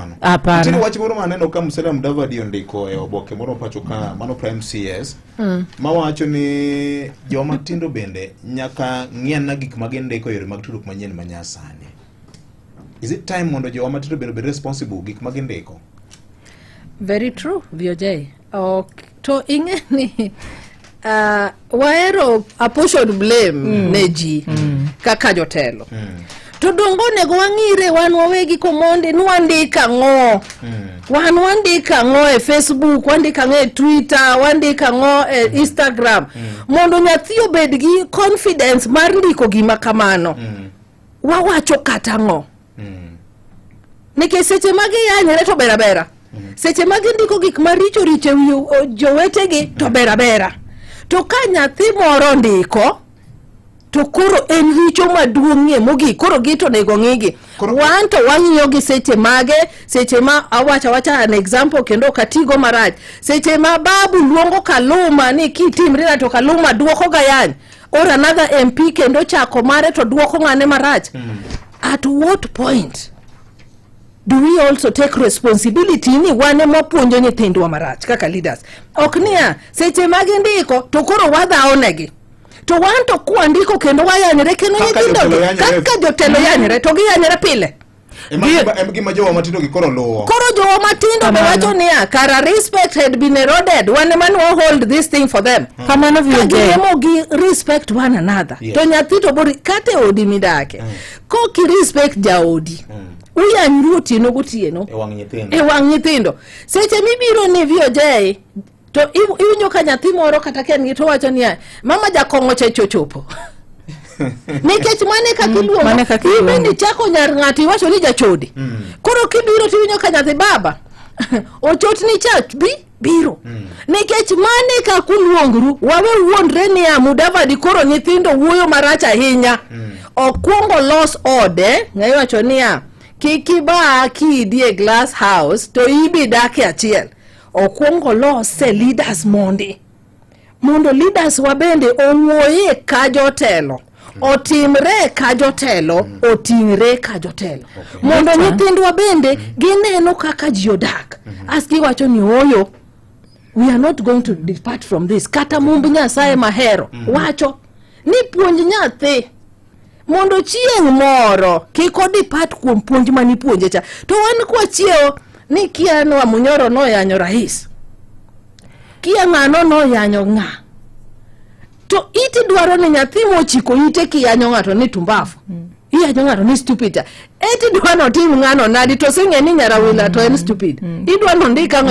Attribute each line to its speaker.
Speaker 1: kamano.
Speaker 2: Hapana.
Speaker 1: Nitiere wach moro maneno ka Musalia Mudavadi ondiko e oboke moro pacho ka mano Prime CS mawacho ni joma tindo bende nyaka ng'iana gik ma gindiko e yore mag tudruok manyien ma nyasani. Is it time mondo jowa matindo bende obed responsible gik ma gindiko?
Speaker 3: Very true, VOJ. Ok, to ing'e ni wahero apportion blame ne ji kaka jotelo. To dongo onego wang'ire wan wawegi komondi ni wandiko ang'o. Wan wandiko ang'o e Facebook, wandiko ang'o e Twitter, wandiko ang'o e Instagram. Mondo nyathi obed gi confidence mar ndiko gima kamano. Wawacho kata ang'o. Nikech seche ma giyanyore to ber abera. Seche ma gindiko gik maricho richo e wi jowetegi to ber abera. To ka nyathi moro ndiko to koro en richo maduong'ie mogik, koro gi to onego ng'igi. Wan to wang'iyo gi seche mage, seche ma awacho awacha an example kendo ok atigo marach. Seche ma babu luongo Kaluma ni kitimri na to Kaluma duoko ga yany. Or another MP kendo chako mare to duoko ng'ane marach. At what point do we also take responsibility ni wan ema wapuonjo nyithindwa marach kaka leaders? Ok niya, seche ma gindiko to koro wadhawo negi. To wan to kwandiko kendo wayanyore kendo
Speaker 1: Kaka
Speaker 3: nyithindo
Speaker 1: jotelo yanyore.
Speaker 3: kaka jotelo yanyore to giyanyore pile.
Speaker 1: Ema gima jowa matindo gi koro luwo.
Speaker 3: Koro jowa matindo be
Speaker 2: Kamano.
Speaker 3: wacho niya, kara respect had been eroded, wan ema ne wa hold this thing for them.
Speaker 2: Kamano
Speaker 3: Ka
Speaker 2: VOJ.
Speaker 3: giremo gi respect one another. To nyathi to bori kata e odi midake. Koki respect jaodi. Uyanyru otieno gotieno.
Speaker 1: E wang' nyithindo.
Speaker 3: E wang' nyithindo. Seche mibiro ni VOJ to iwinjo ka nyathi moro kata ka en gi to wacho niya, mama jakong'o cha chochopo. Nikech mane kaka iluongo,
Speaker 2: Mane kaka
Speaker 3: in
Speaker 2: iluongo.
Speaker 3: bende ichako nyar ng'ato iwacho ni jachode. Koro kibiro tiwinjo ka nyathi baba ochotni cha bi biro. Nikech mane kaka uluongru, wawe wuondre niya Mudavadi koro nyithindo wuoyo marach ahinya. Okwongo los ode, ng'ayi wacho niya, kik iba kidi e glass house to ibi dak e achiel. Okwongo lose leaders mondi. Mondo leaders wa bende owuoye ka jotelo. Otimre ka jotelo, oting're ka jotelo. Mondo nyithindwa bende gineno kaka ji odak. As giwacho ni oyo, we are not going to depart from this. Kata mumb Nyasaye mahero wacho ni puonj nyathi mondo chieng' moro kik odepart kuom puonj manipuonje cha. To wan kwachiewo ni kia no Munyoro noyanyo rais, kia ng'ano noyanyo ng'a, to iti dwaro ni nyathi mochiko ite kiyanyo ng'ato ni tumbafu, iyanyo ng'ato ni stupid, eti dwa notim ng'ano nadi to sing'e ni nyarawila to en stupid, idwa nondik ang'o?